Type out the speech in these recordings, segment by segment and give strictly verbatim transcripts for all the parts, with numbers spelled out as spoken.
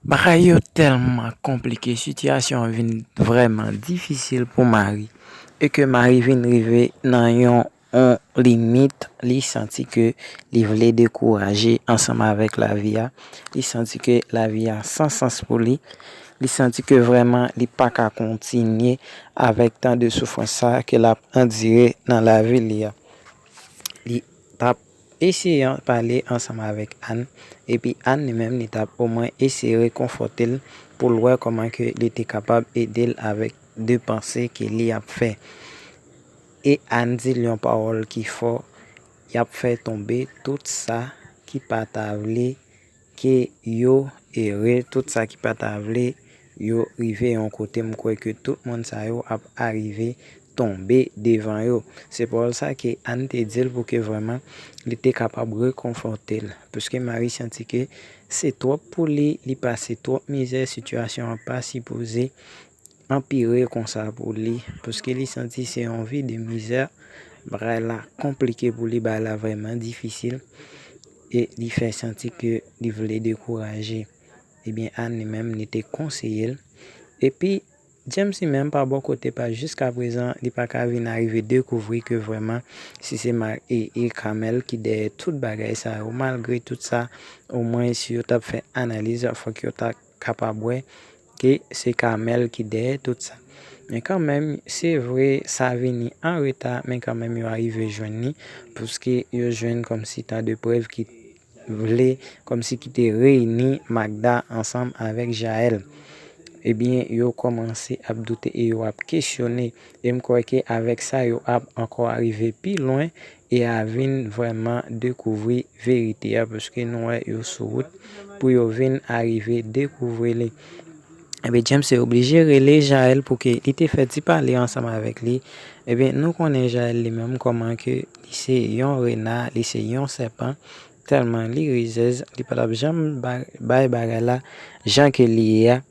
Bagay yo tèlman konplike, sitiyasyon an vin vrèman difisil pou Mari, e ke Mari vin rive nan yon, yon limit, li santi ke li vle dekouraje ansanm avèk lavi a, li santi ke lavi a san sans pou li, li santi ke vrèman li pa ka kontinye avèk tan de soufrans sa ke l ap andire nan lavi li a. Li t ap eseye pale ansanm avèk Ann, epi Ann li menm li t ap omwen eseye rekonfòte l pou l wè kòman ke li te kapab ede l avèk de panse ke li ap fè. E Ann di l yon pawòl ki fò, y ap fè tonbe tout sa ki pa ta vle ke yo ere, tout sa ki pa ta vle yo rive yon kote. M kwè ke tout moun sa yo ap arive tonbe devan yo. Se pawòl sa ke Ann te di l pou ke vrèman li te kapab rekonfòte l. Paske Mari santi ke se twòp pou li, li pase twòp mizè, sitiyasyon an pa sipoze anpire konsa pou li. Paske li santi se yon vi de mizè, bagay la konplike pou li, bagay la vrèman difisil, e li fè santi ke li vle dekouraje. Ebyen, Ann li menm, li te konseye l. Epi, James li menm, pa bò kote pa, jiska prezan, li pa ka vin arive dekouvri ke vrèman, si se Mar-, e, e Carmel ki dèyè tout bagay sa yo, malgre tout sa, omwen si yo t ap fè analiz, fòk yo ta kapab wè ke se Carmel ki dèyè tout sa. Men kanmenm, se vre, sa vini an reta, men kanmenm yo arive jwenn li, paske yo jwenn kòmsi ta de prèv ki vle, kòmsi ki te reyini Magda ansanm avèk Jaël. Ebyen, yo kòmanse ap doute e yo ap kesyone. E m kwè ke avèk sa, yo ap ankò arive pi lwen e a vin vrèman dekouvri verite a, paske nou wè yo sou wout pou yo vin arive dekouvri li. Ebyen, James te oblije rele Jaël pou ke li te fè ti pale ansanm avèk li. Ebyen, nou konnen Jaël li menm kòman ke li se yon rena, li se yon sèpan, tèlman li rizèz, li pa t ap janm ba-, bay bagay la jan ke li ye a.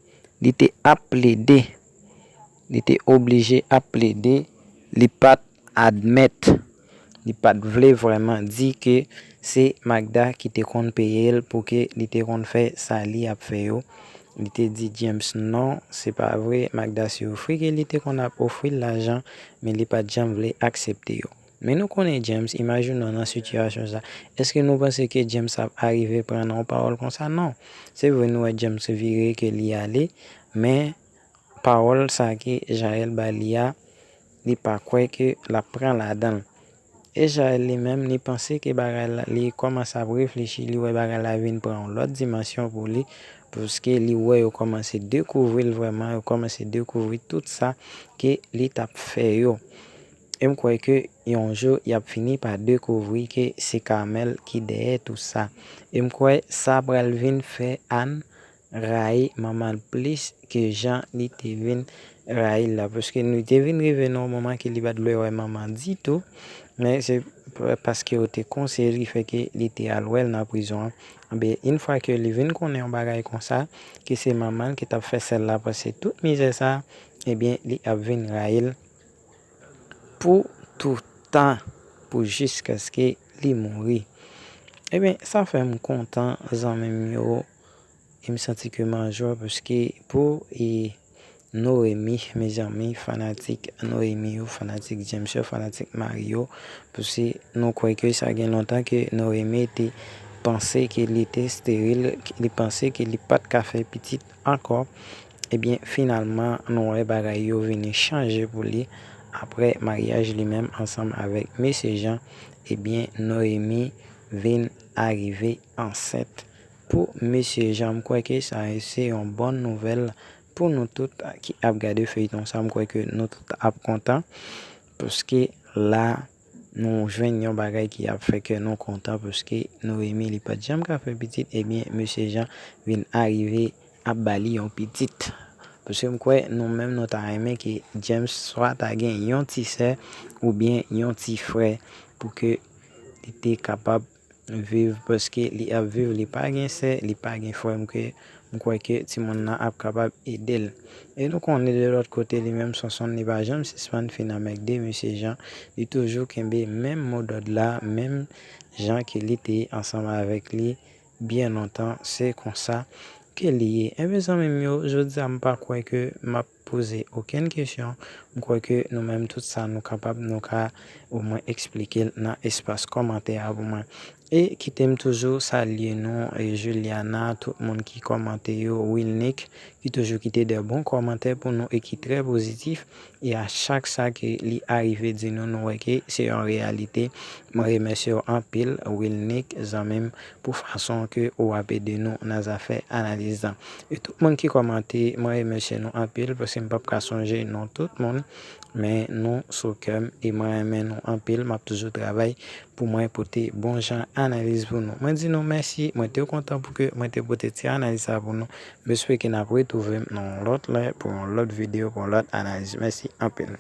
Li te ap plede, li te oblije ap plede, li pa t admèt, li pa t vle vrèman di ke se Magda ki te konn peye l pou ke li te konn fè sa li ap fè yo. Li te di James non, se pa vre, Magda se ofri ke li te konn ap ofri l lajan, men li pa t janm vle aksepte yo. Men nou konnen James, imajine w nan sitiyasyon sa. Èske nou panse ke James ap arive pran nan yon pawòl konsa? Non. Se vre, nou wè James vire ke li ale, men pawòl sa ke Jaël ba li a, li pa kwè ke l ap pran ladan l. E Jaël li menm, li panse ke bagay la, li kòmanse ap reflechi, li wè bagay la vin pran yon lòt dimansyon pou li, paske li wè yo kòmanse dekouvri l vrèman, yo kòmanse dekouvri tout sa ke li t ap fè yo. E m kwè ke yon jou, y ap fini pa dekouvri ke se Carmel ki dèyè tout sa. E m kwè sa pral vin fè Ann rayi manman l plis ke jan li te vin rayi l la. Paske nou te vin rive nan yon moman ke li pa t vle wè manman ditou, men se p-, paske yo te konseye l ki fè ke li te al wè l nan prizon an. Ebyen, yon fwa ke li vin konnen yon bagay konsa, ke se manman l ki t ap fè sè l la pase tout mizè sa, ebyen, li ap vin rayi l pou toutan, pou jiskaske li mouri. Ebyen, sa fè m kontan, zanmi m yo, e m santi ke m an jwa, paske pou, e, Noémie, mezanmi, fanatik Noémie yo, fanatik James yo, fanatik Mari yo, paske nou kwè ke sa gen lontan ke Noémie te panse ke li te esteril, li panse ke li pa t ka fè pitit ankò. Ebyen, finalman, nou wè bagay yo vini chanje pou li. Apre maryaj li menm ansanm avèk Mesye Jan, ebyen, Noémie vin arive ansent pou Mesye Jan. M kwè ke sa se yon bòn nouvèl pou nou tout ki ap gade feyton sa. M kwè ke nou tout ap kontan, paske la, nou jwenn yon bagay ki ap fè kè nou kontan, paske Noémie, li pa t janm ka fè pitit, ebyen, Mesye Jan vin arive ap ba li yon pitit. Paske m kwè nou menm, nou ta renmen ke James swa ta gen yon ti sè oubyen yon ti frè pou ke li te kapab viv, paske li ap viv, li pa gen sè, li pa gen frè. M kwè, m kwè ke timoun nan ap kapab ede l. E nou konnen de lòt kote, li menm, Sonson, li pa janm sispann fin anmègde Mesye Jan. Li toujou kenbe menm modòd la, menm jan ke li te ansanm avèk li byen lontan. Se konsa, Ke li ye. Ebyen, zanmi m yo, jodi a m pa kwè ke m ap poze okenn kesyon. M kwè ke nou menm tout sa nou kapab, nou ka omwen eksplike l nan espas kòmantè a pou mwen. E kite m toujou salye nou, e Juliana, tout moun ki kòmante yo, Wilnick, ki toujou kite de bon kòmantè pou nou e ki trè pozitif. E a chak sa ke li arive di nou, nou wè ke se yon reyalite. Mwen remèsye w anpil, Wilnick, zanmi m, pou fason ke ou ap ede nou nan zafè analiz lan. E tout moun ki kòmante, mwen remèsye nou anpil, paske m p ap ka sonje non tout moun, men nou sou kè m, e mwen renmen nou anpil, m ap toujou travay pou mwen pote bon jan analiz pou nou. Mwen di nou mèsi, mwen te kontan pou ke mwen te pote ti analiz sa pou nou. M espere ke n ap retwouve m nan yon lòt lè, pou yon lòt videyo, pou yon lòt analiz. Mèsi anpil.